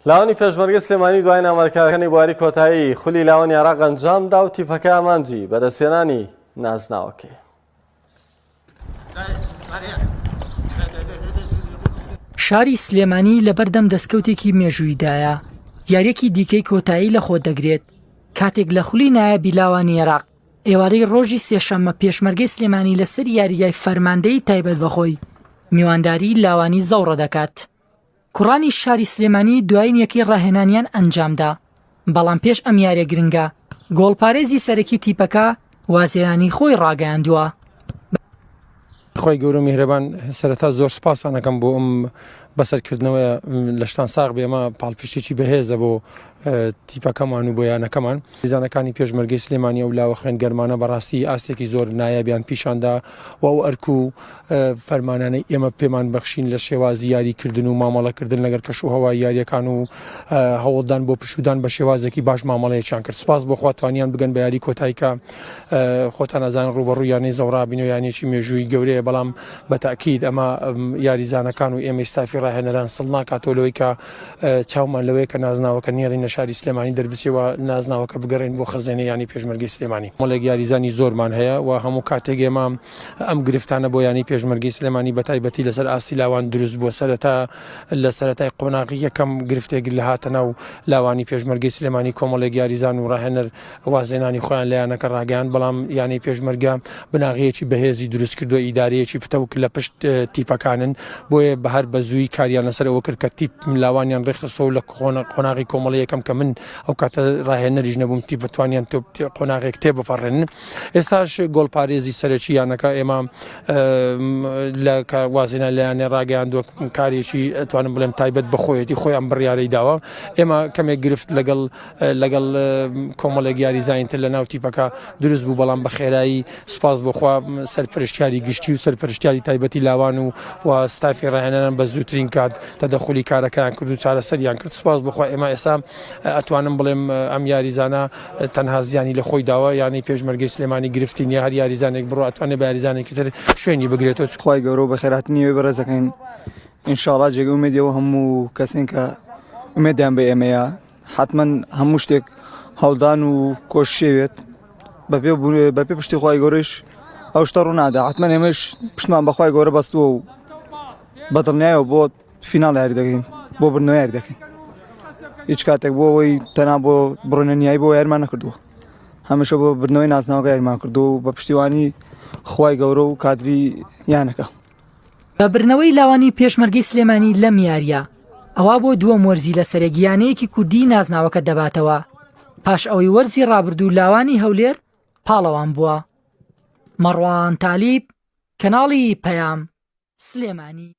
لاوانی پێشمەرگەی سلێمانی دوایین ئامادەکارییەکانی بۆ یاری کۆتایی خولی لاوانی عێراق ئەنجامدا و تیپەکە ئامانجی بەدەستهێنانی نازناوەکەی. شاری سلێمانی لەبەردەم دەستکەوتێکی مێژوویدایە، یارییەکی دیکەی کۆتایی لەخۆ دەگرێت، کاتێک لە خولی نایابی لاوانی عێراق ئێوارەی ڕۆژی سێشەممە پێشمەرگەی سلێمانی لەسەر یاریگای فەرماندەیی تایبەت بەخۆی میوانداری لاوانی زەوڕە دەکات. کوڕانی شاری سلێمانی دوایین یەکەی ڕاهێنانیان ئەنجامدا، بەڵام پێش ئەم یاریە گرنگە، گۆڵپارێزی سەرەکی تیپەکە وازهێنانی خۆی ڕاگەیاندووە. خوای گەورە و میهرەبان سەرەتا زۆر سوپاستان ئەکەم بۆ ئەم بەسەرکردنەوەیە لەشتان ساغ بێ ئەمە پاڵپشتێکی بەهێزە بۆ تیپەکەمان و بۆ یانەکەمان یاریزانەکانی پێشمەرگەی سلێمانی ئەو لاوە خوێن گەرمانە بەڕاستی ئاستێکی زۆر نایابیان پیشاندا و ئەو ئەرک و فەرمانانەی ئێمە پێمان بەخشین لە شێوازی یاریکردن و مامەڵەکردن لەگەڵ کەش و هەوای یاریەکان و هەوڵدان بۆ پشودان بە شێوازێکی باش مامەڵەیەکیان کرد سوپاس بۆ خوا توانیان بگەن بە یاری کۆتایی کە خۆتان ئەزانن ڕووبەڕووی یانەی زەوڕا بین و یانەیەکی مێژوویی گەورەیە بەڵام بە تاکید ئەمە یاریزانەکان و ئێمەی ستافی ڕاهێنەران سڵ ناکاتەوە لەوەی کە چاومان لەوەیە کە نازناوەکە نێڵین لە شاری سلێمانی دەربچێ و نازناوەکە بگەڕێین بۆ خەزێنەی یانەی پێشمەرگەی سلێمانی. کۆمەڵێک یاریزانی زۆرمان هەیە و هەموو کاتێک ئێمە ئەم گرفتانە بۆ یانەی پێشمەرگەی سلێمانی بەتایبەتی لەسەر ئاستی لاوان دروست بووە سەرەتا لە سەرەتای قۆناغی یەکەم گرفتێک لە هاتە ناو لاوانی پێشمەرگەی سلێمانی کۆمەڵێک یاریزان و ڕاهێنەر وازهێنانی خۆیان لە یانەکە ڕاگەیاند، بەڵام یانەی پێشمەرگە بناغەیەکی بەهێزی دروستکردووە، ئیدارەیەکی پتەو لە پشت تیپەکانن، بۆیە بە هەر بە زوویی کاریان لەسەر ئەوە کرد کە تیپ لاوانیان ڕێکخستەوە و لە قۆناغی کۆمەڵی یەکەم کە من ئەو کاتە ڕاهێنەریش نەبووم تیپ توانیان قۆناغێک تێبپەڕێنن. ئێستاش گۆڵپارێزی سەرەکی یانەکە ئێمە لە وازهێنان لە یانە ڕاگەیاندووە، کارێکی ئەتوانم بڵێم تایبەت بە خۆیەتی، خۆی ئەم بڕیارەی داوە. ئێمە کەمێک گرفت لەگەڵ لەگەڵ کۆمەڵێک یاریزانی تر لە ناو تیپەکە دروست بوو، بەڵام بە خێرایی سوپاس بۆ خوا سەرپەرشتیاری گشتی و سەرپەرشتیاری تایبەتی لاوان و و ستافی ڕاهێنەران بە زووترین کات تەدەخولی کارەکەیان کرد و چارەسەریان کرد. سوپاس بۆ خوا ئێمە ئێستا ئەتوانم بڵێم ئەم یاریزانە تەنها زیانی لە خۆی داوە، یانەی پێشمەرگەی سلێمانی گرفتی نییە، هەر یاریزانێک بڕوا ئەتوانێت بە یاریزانێکی تر شوێنی بگرێتەوە. خوای گەورە و بەخێرهاتنی ئێوەی بەڕێز دەکەین ان شاء اللە جێگەی ئومێدی ئەو هەموو کەسێن کە ئومێدیان بە ئێمەیە حتمما هەموو شتێک هەڵدان و کۆششێوێت بەپێ بەپێ پشتی خی گەورەش ئەو شتە ڕوونادا حتمما ئێمەش پشتمان بەخوای گەورە بەستووە و بەدڵنیایەوە بۆ فیناڵ یاری دەکەین بۆ بردنەوە یاری دەکەین هیچ کاتێک بۆ ئەوەی تەنها بۆ بڕۆینە نیایی بۆ یاریمان نەکردووە هەمیشە بۆ بردنەوەی نازناوەکە یاریمان کردو و بە پشتیوانی خوای گەورە و کادری یانەکە. بە بردنەوەی لاوانی پێشمەرگەی سلێمانی لەم یارییە، ئەوا بۆ دووەم وەرزی لەسەرێک یانەیەکی کوردی نازناوەکە دەباتەوە، پاش ئەوەی وەرزی رابردوو لاوانی هەولێر پاڵەوان بووە. مەڕوان تالیب، کەناڵی پەیام، سلێمانی.